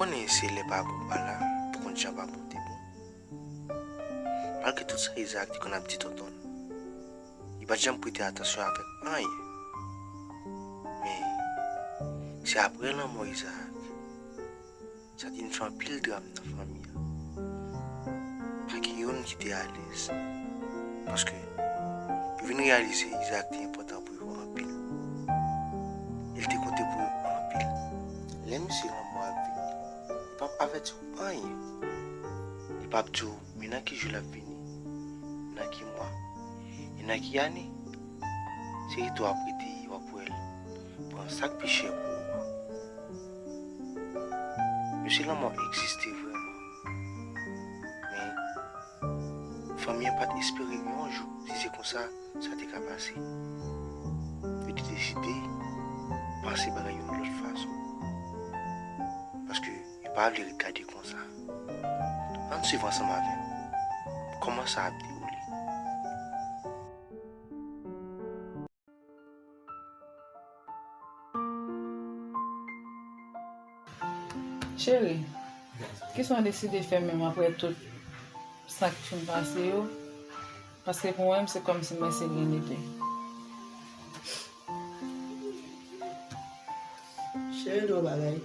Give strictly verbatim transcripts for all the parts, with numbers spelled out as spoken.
Konnen se lè pa bon pa la pou konn jan pa bon te bon. Malgre tout sa Izaak te konn ap di tonton l, li pa t janm prete atansyon avèk anyen. Men, se apre lanmò Izaak, sa te vin fè anpil dram nan fanmi an. Pa gen youn ki te alèz. Paske, yo vin reyalize Izaak te enpòtan pou yo anpil. E l te konte pou yo anpil. Lè misye lanmò ap vini, li p ap avèti w anyen. Li p ap di w, men nan ki jou l ap vini, nan ki mwa, e nan ki ane. Se rete w ap rete, w ap wè l pran sa k pi chè pou ou an. Mesye, lanmò egziste vrèman. Men, fanmi an pa t espere yon jou, si se konsa, sa te ka pase. Yo te deside panse bagay yon lòt fason. Paske yo pa vle ret gade konsa. Ann swiv ansanm avè m kòman sa ap dewoule. Cheri, kisa w deside fè menm apre tout sa k fin pase yo? Paske pou mwen, se kòmsi mwen se l gen de. Cheri, di w bagay.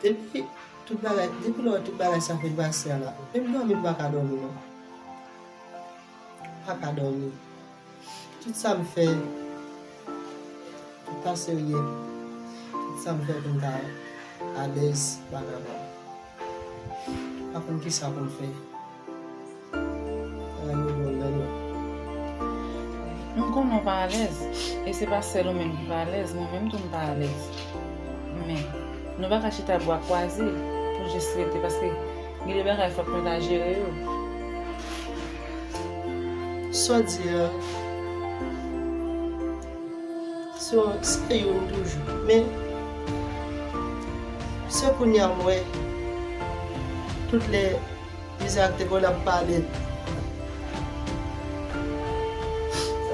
Depi tout bagay, depi lè tout bagay sa fin pase a la, menm dòmi m pa ka dòmi non. M pa ka dòmi. Tout sa m fè, tout sa serye, tout sa m fè pou m ta alèz, m pa kapab. M pa konn kisa pou m fè. Bagay yo bon, men non. M konnen w pa alèz, e se pa sèl ou menm ki pa alèz, mwen menm tou m pa alèz. Men, nou pa ka chita bwa kwaze pou jis rete, paske gen de bagay fòk nou ta jere yo. Sa w di a, se, se youn toujou. Men, se kounye a m wè, tout lè Izaak te konn ap pale.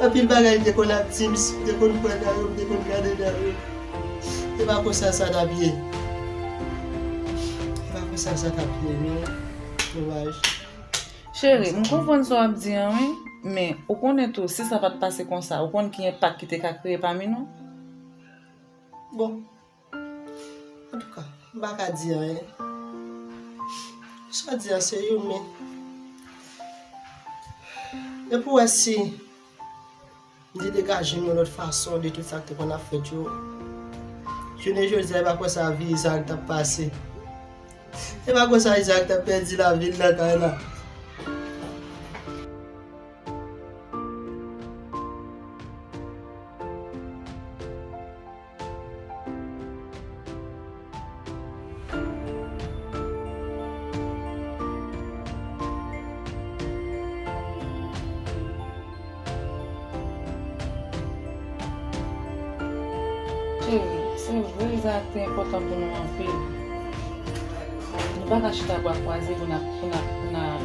Anpil bagay li te konn ap di m, m te konn kwè nan yo, m te konn gade nan yo. E pa konsa sa t ap ye. E pa konsa sa t ap ye, men domaj. Cheri, m konprann sa w ap di an, wi. Men, ou konnen tou, si sa pa t pase konsa, ou konn ki enpak ki te ka kreye pami nou? Bon. Antouka, m pa ka di anyen. Sa w di a se youn, men. Men pou wè si m te degaje m yon lòt fason de tout sa k te konn ap fèt yo. Jounen jodi a, e pa konsa vi Izaak t ap pase. E pa konsa Izaak t ap pèdi lavi l nan kay la. Cheri, se vre Izaak te enpòtan pou nou anpil. Nou pa ka chita bra kwaze pou n ap, pou n ap, pou n ap,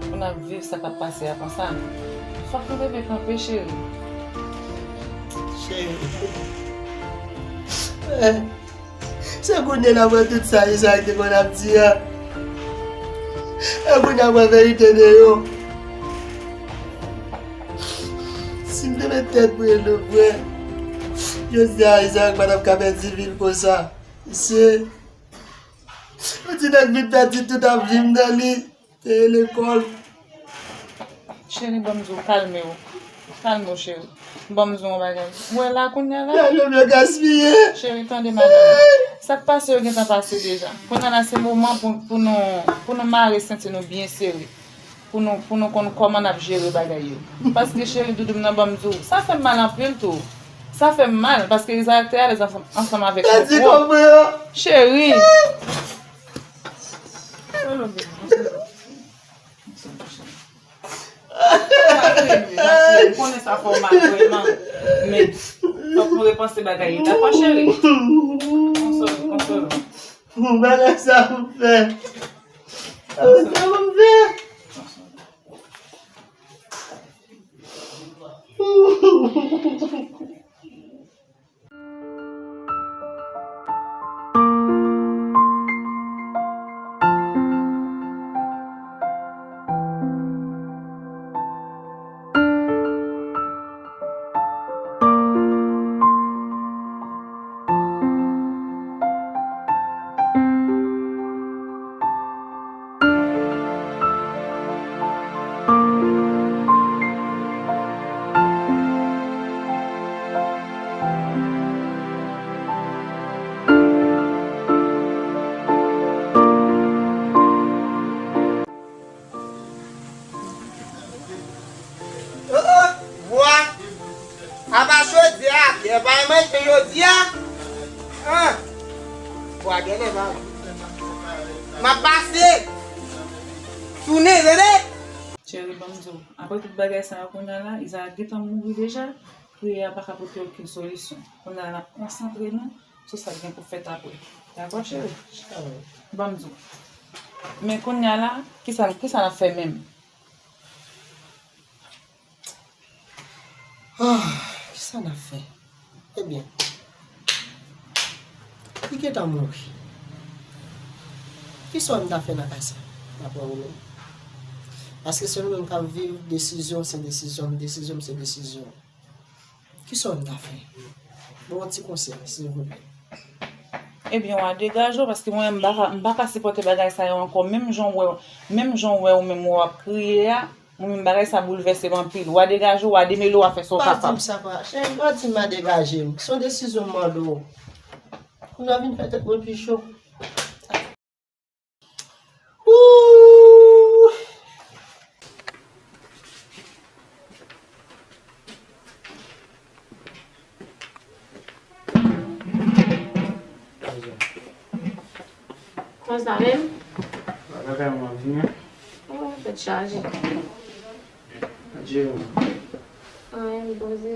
pou n ap viv sa k ap pase a konsa. Fòk nou leve kanpe, cheri. Cheri. Se kounye a m wè tout sa Izaak te konn ap di a. E kounye a m wè verite de yo. Si m te met tèt mwen nan mwen, jodi a Izaak pa t ap ka pèdi vi l konsa. Se yon ti nèg vin pèdi tout avi m nan li. Te lekòl. Cheri, ban m di w, kalme w. Kalme w, cheri. Ban m di w yon bagay. Ou wè la kounye a la? Gade m yo gaspiye. Cheri, tande madanm. Sa k pase yo gentan pase deja. Kounye a la, se moman pou, pou nou, pou nou mare senti nou byen sere. Pou nou, pou nou konn kòman n ap jere bagay yo. Paske, cheri, doudou m nan, ban m di w, sa fè m mal anpil tou. Sa fè m mal, paske Izaak te alèz ansanm, ansanm avèk mwen. Pèdi kòb mwen an. Cheri. M konnen sa fè w mal vrèman, men fòk nou repanse bagay yo, dakò, cheri? Konsole, konsole. Bagay sa pou fè. Bagay sa pou fè. Apa jodi a, kè pa manje jodi a? An! Bwa gèlè pa. M ap pase. Tounen, tande? Cheri, ban m di w, apre tout bagay sa yo kounye a la, Izarak gentan mouri deja, priyè a pa ka pote okenn solisyon. Kounye a la, n ap konsantre nou sou sa k gen pou fèt apre. Dakò, cheri? Ban m di w. Men kounye a la, kisa, kisa n ap fè menm? Ah, kisa n ap fè? Ebyen, li gentan mouri. Kisa w wè m ta fè nan ka sa? Dapre ou menm? Paske se nou menm k ap viv, desizyon se desizyon m, desizyon m se desizyon w. Kisa w wè m ta fè? Ban m yon ti konsèy, silvouplè. Ebyen, w a degaje w, paske mwen, m pa ka, m pa ka sipòte bagay sa yo ankò. Menm jan w wè, menm jan w wè ou menm w ap kriye a, mwen menm bagay sa boulvèse m anpil. W a degaje w, w a demele w, w a fè sa w kapab. Pa di m sa, pa, cheri, pa di m m a degaje m. Se yon desizyon m mande w. Kounye a w vin fè tèt mwen pi cho. Ooh! Kòman sa menm? Bagay mwen vini. Oh, tèt chaje. Adye. Anyen, m poze.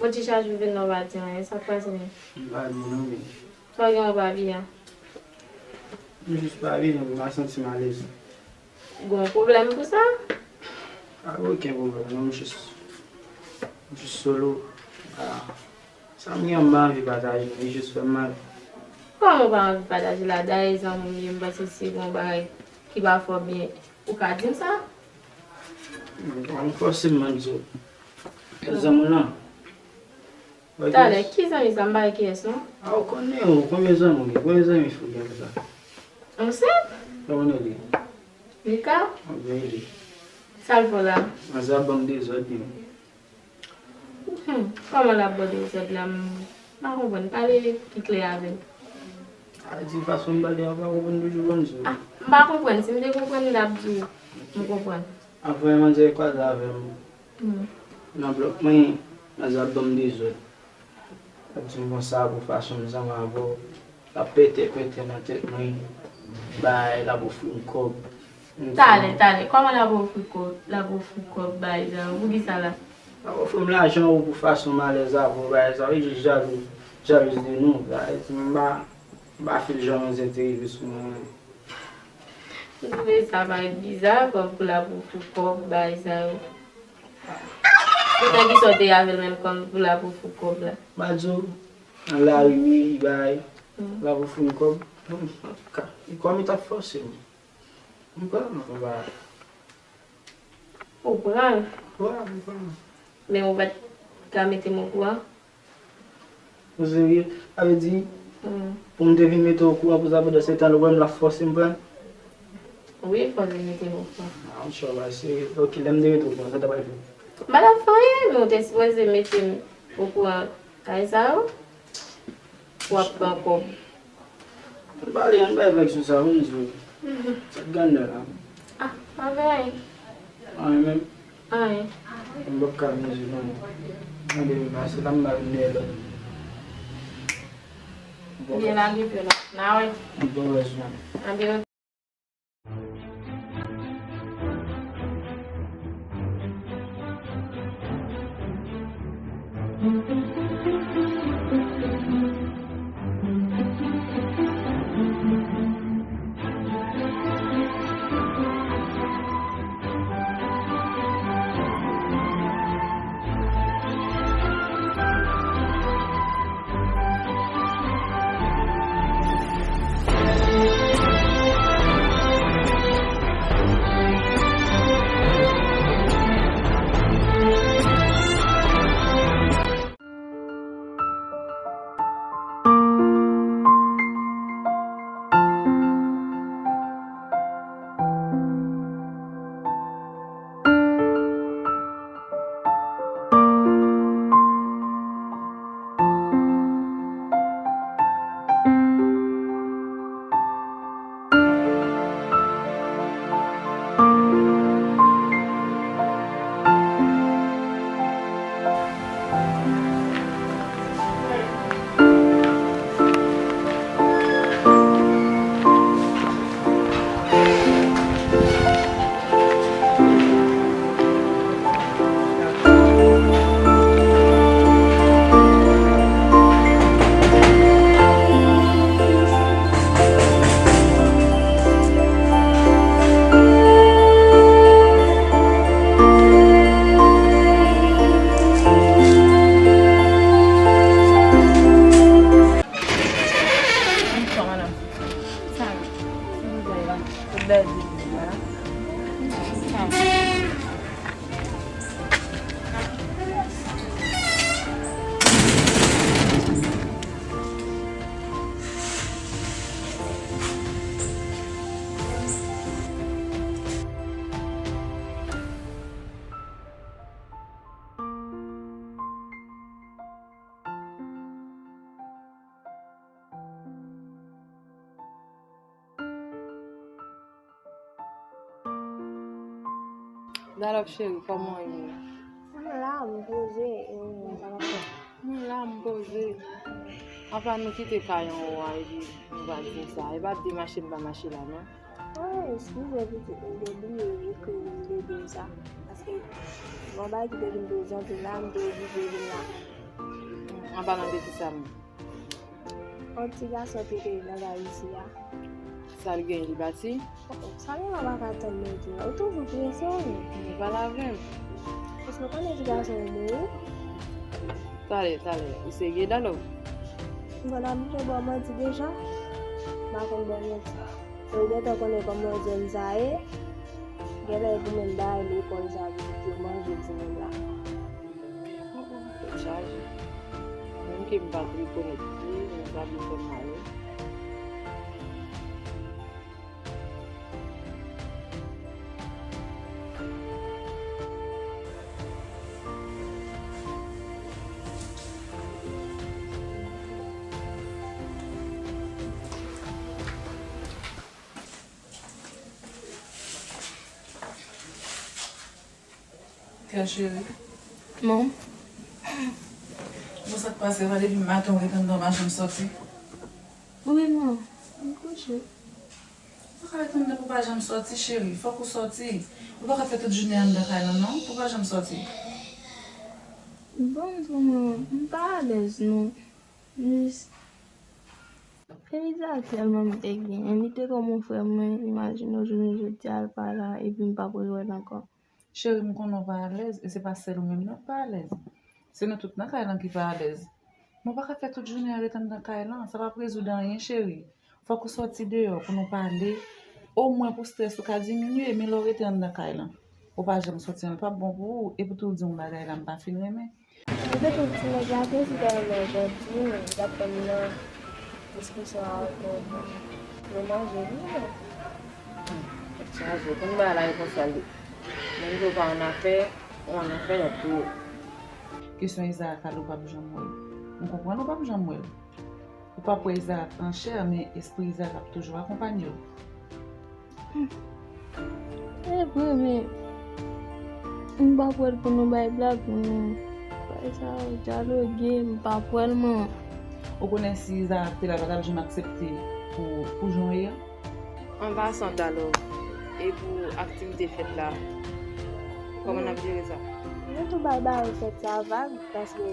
Bon, ti chaj vin nan, w pa di anyen, sa k pase menm? M pa di non, men. Sa w gen w pa byen? M jis pa byen, m pa santi m alèz. Gon pwoblèm pou sa? Pa gen okenn pwoblèm, non, m jis, m jis solo. Ah. Sa m gen m pa anvi pataje, li jis fè m mal. Kòman w pa anvi pataje la? Dayè zanmi w m ye, m panse si gon bagay ki pa fè w byen, ou ka di m sa? M fòse m, m di w. Zanmi w lan. Talè, ki zanmi sa? M pa wè kiyès non. A, ou konnen, ou konbyen zanmi w gen? Konbyen zanmi fi w gen konsa? Ansent? Kòman w rele? Mika? Mwen rele. Sa l fè w la? Anza ban m dezòd li. Hmm, kòman l ap ba w dezòd la? M pa konprann. Pale pi klè avè m. A di fason m pale a, ou pa konprann toujou, ban m di w. Ah, m pa konprann. Si m te konprann, m t ap di w m konprann. Apre manzè kwaze avè m. Hmm. Nan blòk mwen, manzè ap ban m dezòd. L ap di m konsa pou fason m zanmi avè w. L ap pete, pete nan tèt mwen. Bay, l ap ofri m kòb. Talè, talè, kòman l ap ofri kòb, l ap ofri kòb bay zanmi w? Poukisa la? L ap ofri m lajan ou pou fason m alèz avè w, bay sa, ou jis jalou, jalou de nou, bay, m pa, m pa fil jan manzè te rive sou mwen. M twouve sa parèt biza, kòm pou l ap ofri kòb, bay sa yo. Poutan kisa w te avè l menm kòm pou l ap ofri w kòb la? M a di w, nan lari wi, li bay, hmm, l ap ofri m kòb. Antouka, li kòm li t ap fòse m. M pran, m pran. Ou pran l? Wi, m pran. Men ou pa t ka mete m okouran? Ou serye? Sa vle di, hmm, pou m te vin mete w okouran pou sa pandan se tan, ou wè m la fòse m pran? Wi, fò w te mete m okouran. Ah, m sure pa serye. Ok, lè m te mete w okouran, sa w ta pral fè? M pa t ap fè anyen, men w te sipoze mete m okouran kay sa yo. W ap pran kòb. Ann pale, ann bay vag sou sa, pou m di w. Mhm. Sa k gannè la? Ah, pa gen anyen. Anyen menm? Anyen. M p ap ka vin di non. Mande m pase la, m ba vin dèyè lòt. Byen lage pye la. N a wè. M pa wè sou. Anben, Dalòp cheri, kòman w ye? M la, m poze, e ou menm, sa w ap fè? M la, m poze. Apa nou kite kay anwo a epi nou pral fè sa? E pa de mache m pa mache la, non? Wi, eskize pitit, m te bliye ekri w, m te di w sa. Paske, bon, bagay ki te vin prezante la, m te oblije vin la. An palan de kisa menm? Yon ti gason ki te nan kay isi a. Sa l gen, li pati? Oh, oh, sa gen, mwen pa ka tann mwen di la. Ou toujou prese, wi. Li pa lave m. Èske w konnen ti gason an mouri? Talè, talè. Ou serye, Dalòp? Mwen ap vle ba w manti deja. M pa konn ba w manti. E ou gentan konnen kòman zòn sa ye. Genlè e pou menm bagay lekòl sa pitit yo manje timoun la. Tèt chaje. Menm ke m pa t rekonèt li, men sa vle fè m mal wi. Kè cheri. Mom. Bon, sa k pase, pa depi maten w ret anndan, w pa janm sòti? Wi, mom. M kouche. Ou pa ka ret anndan pou w pa janm sòti, cheri. Fòk ou sòti. Ou pa ka fè tout jounen anndan kay lan, non. Pou w pa janm sòti. Bon, mom, m pa alèz, non. Jis, Eliza tèlman m te genyen. Li te kòm yon frè mwen. Imajine w, jounen jodi a, l pa la, epi m p ap rewè l ankò. Cheri, m konnen w pa alèz, e se pa sèl ou menm non k pa alèz. Se nou tout nan kay lan ki pa alèz. Men w pa ka fè tout jounen an ret anndan kay lan, sa p ap rezoud anyen, cheri. Fòk ou sòti deyò pou nou pale, omwen pou estrès ou ka diminye, men lè w rete anndan kay lan, ou pa janm sòti, men l p ap bon pou ou, epi tou w di yon bagay la m pa fin renmen. Mwen te di ti nèg la te si tèlman janti, li t ap tann nan diskusyon avèk nou, nou manje li menm. Tèt chaje, konn bagay la yo konsa li. Menm si w pa annafè, ou annafè, y ap touye w. Kesyon Izarak la, ou p ap janm wè l. M konprann ou p ap janm wè l. Ou p ap wè Izarak an chè, men espri Izarak ap toujou akonpanye w. E vre, men m p ap wè l pou nou bay blag, men bagay sa yo dyaloge, m p ap wè l, men. Ou konnen si Izarak te la, l pa t ap janm aksepte pou, pou jan w ye a? An pasan, Dalò, e pou aktivite fèt la, kòman n ap jere sa? Nou tou bay bagay fèt sa vag, paske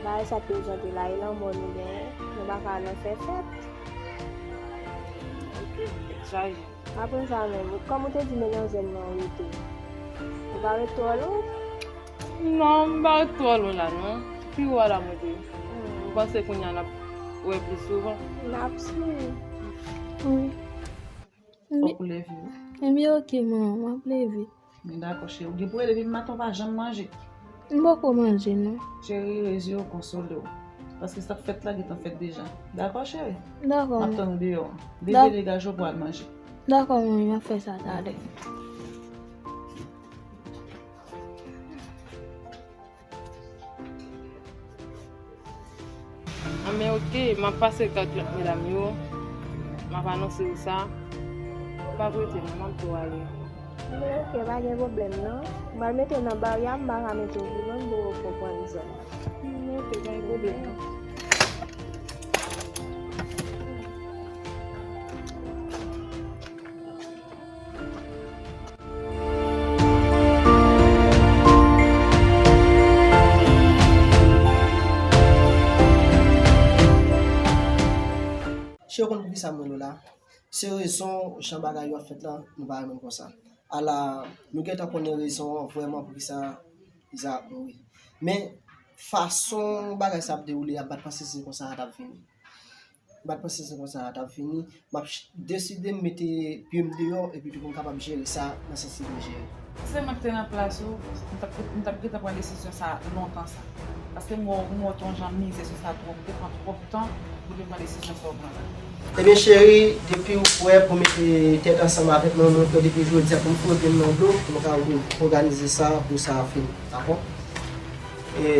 bagay sa prezante la, e lanmò nou genyen, nou pa ka al nan fè fèt. Ok, tèt chaje. Apre sa menm, kòm ou te di men manzè nan rete, ou pa ret twò lwen? Non, m pa ret twò lwen la, non. Pi wo a la mwen te ye. M panse kounye a n ap wè plis souvan. N ap swiv. Wi. Fòk ou leve wi. Ebyen, ok, manman, m ap leve. Men dakò, cheri. Ou gen pou rele depi maten, ou pa janm manje. M poko manje, non. Cheri, rezi w, konsole w. Paske sa k fèt la gentan fèt deja. Dakò, cheri? Dakò, manman. M ap tann ou deyò. Leve, degaje w pou al manje. Dakò, manman, m ap fè sa talè. Anben, ok, m ap pase kat lòt medam yo. M ap anonse yo sa. Pa prete non, m ap tou ale. Anben, ok, pa gen pwoblèm non. M pral mete w nan baryè, m pa ka mete w pi lwen, m poko konprann zòn. Anben, ok, pa gen pwoblèm non. Cheri, ou konn poukisa m rele w la? Se rezon jan bagay yo ap fèt la, nou pa renmen l konsa. Ala, nou gentan konnen rezon an vrèman poukisa Izarak mouri. Men, fason bagay sa ap dewoule a, m pa t panse se konsa sa t ap fini. M pa t panse se konsa sa t ap fini. M ap ch-, deside m mete pye m deyò epi tou pou m kapab jere sa nan sans li dwe jere. Se mwen ki te nan plas ou, m t ap, m t ap gentan pran desizyon sa lontan sa. Paske m wè w, m wè w te yon jan mize sou sa twòp, ou te pran twòp tan pou te pran desizyon sa w pran la. Ebyen, cheri, depi w prè pou mete tèt ansanm avèk mwen, mwen prè depi jodi a pou m foure pye m nan dlo, pou nou ka òganize sa, pou sa fini, dakò? E,